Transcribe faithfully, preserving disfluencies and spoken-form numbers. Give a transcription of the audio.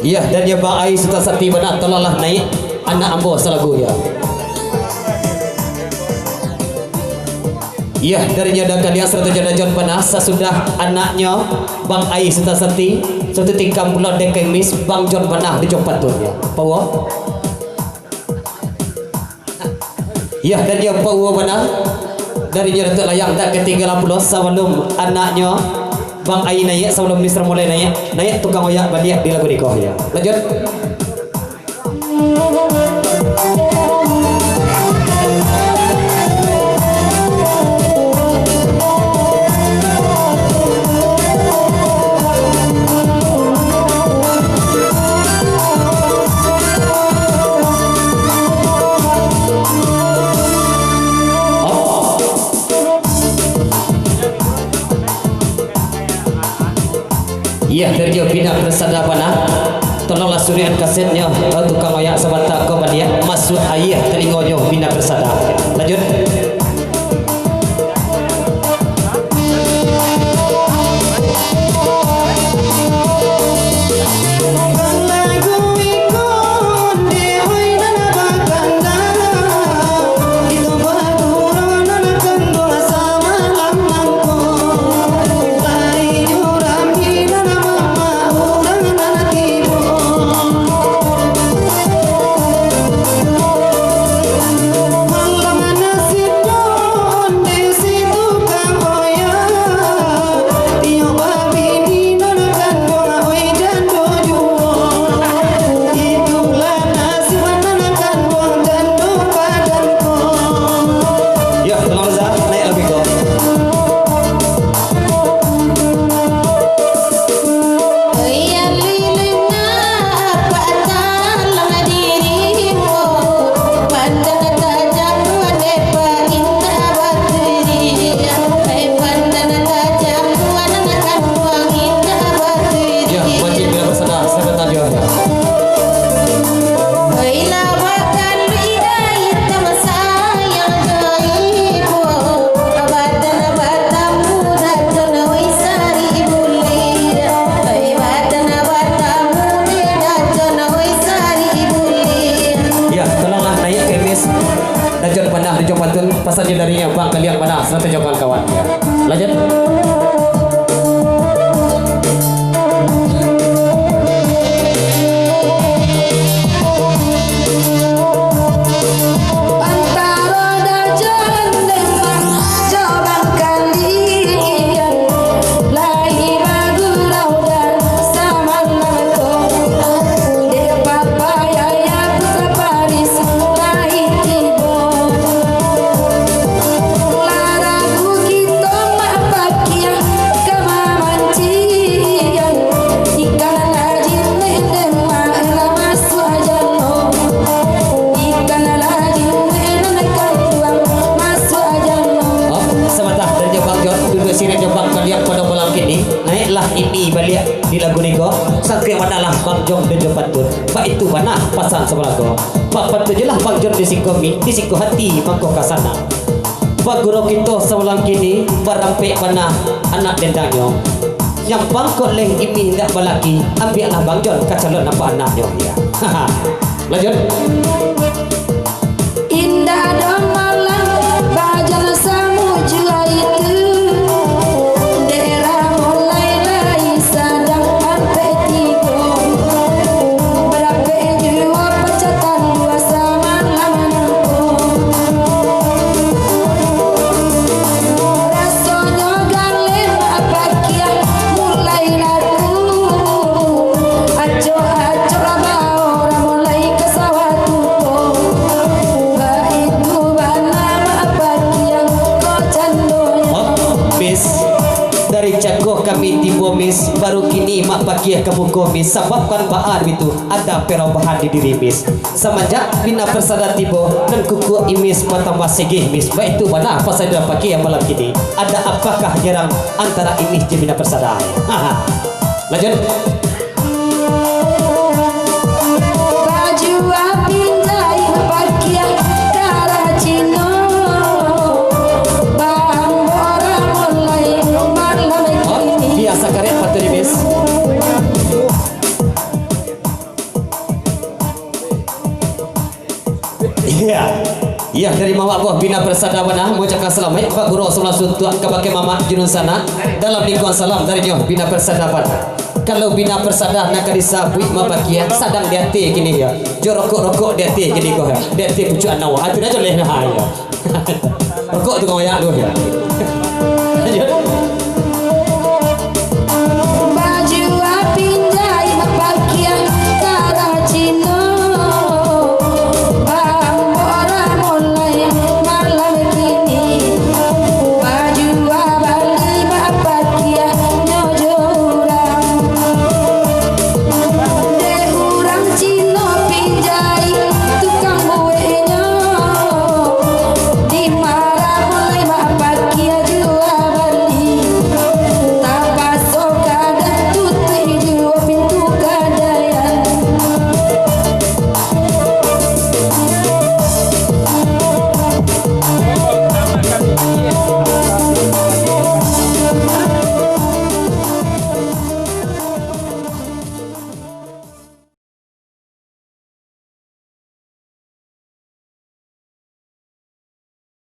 Yah, dari nyo Bang Ai Suta Sati bana, tolonglah naiak anak ambo salagu, yah. Yah, dari nyo Dakaliang sarato jo Dajon bana, sasudah anaknyo Bang Ai Suta Sati, satu tingkang pulo Dek Emis, Bang Jon bana di Jon Patun, yah. Power. Yah, dari nyo Pak Uwo bana, dari nyo Datuak Layang, dak katinggalan pulo, sabalum anaknyo Bang Ai naiak, sabalum Mister mulai naiak, naiak tukang oyak baliak di lagu niko, yah. Lanjut. Yah, dari nyo Bina Persada bana. Tolonglah suriakan kasetnyo, eh, tukang oyak sabanta ko baliak, masuak aia talingonyo Bina Persada. Lanjut. Yo, Bang Reza, naiak lagu ko. Yo, wajib Bina Persada, sabanta jo. Yo, tolonglah naiak ka Emis. Dajon bana di Jon Patun, pasan jo dari nyo Bang Kaliang bana, sarato jo kawan-kawan. Yo. Lanjut. Oh, sabanta, dari nyo Bang Jon, duduak siriah jo Bang Kaliang pado malam kini. Naiaklah Imi baliak di lagu niko, sangkek manalah Bang Jon dan jo Patun. Baitu bana pasan sabalago. Bapatun jolah Bang Jon di siko Mi, di siko hati mangko ka sanang. Bagurau kito samalam kini, barampek bana anak dendangnyo. Nan bangkok leh Imi indak balaki, ambiaklah Bang Jon ka calon apak anaknyo, yo. Lanjut. Indak ado malang bajang samujua itu, dek ramo lai-lai sadang ampek tigo. Barapek juo pacatan dua samalam nangko. Rasonyo galeh bapakiah mulai laku. Acok-acok lah baorang mulai ka sawah tuko. Baitu bana Mak Pakiah ko candonyo. Oh, Miss, dari Cako kami tibo, Miss. Baru kini Mak Pakiah ka muko, Miss. Sabab kan baa bitu, ada perubahan di diri, Miss. Samanjak Bina Persada tibo, nan kukuak Imis batambah segeh, Miss. Baitu bana pasan di Mak Pakiah malam kini. Ada apakah jarang antara Imis jo Bina Persada? Lanjut. Baju apin jahit pakiah karajinyo, bambora mulai malam kini. Oh, biasa karet patut di, Miss. Ya. Ya, dari mamak boh Bina Persada bana, mangucapkan salamaik ka guru sabalah suntuak, ka bakeh mamak Junun Sanak. Dalam lingkuang salam dari nyo Bina Persada bana. Kalau Bina Persada nan ka disabuik mabakia, sadang di ateh kini yo. Jo rokok-rokok di ateh kini ko yo. Di ateh pucuak anau. Ah, tu dah joleh nah yo. Rokok tu ngoyak tu yo.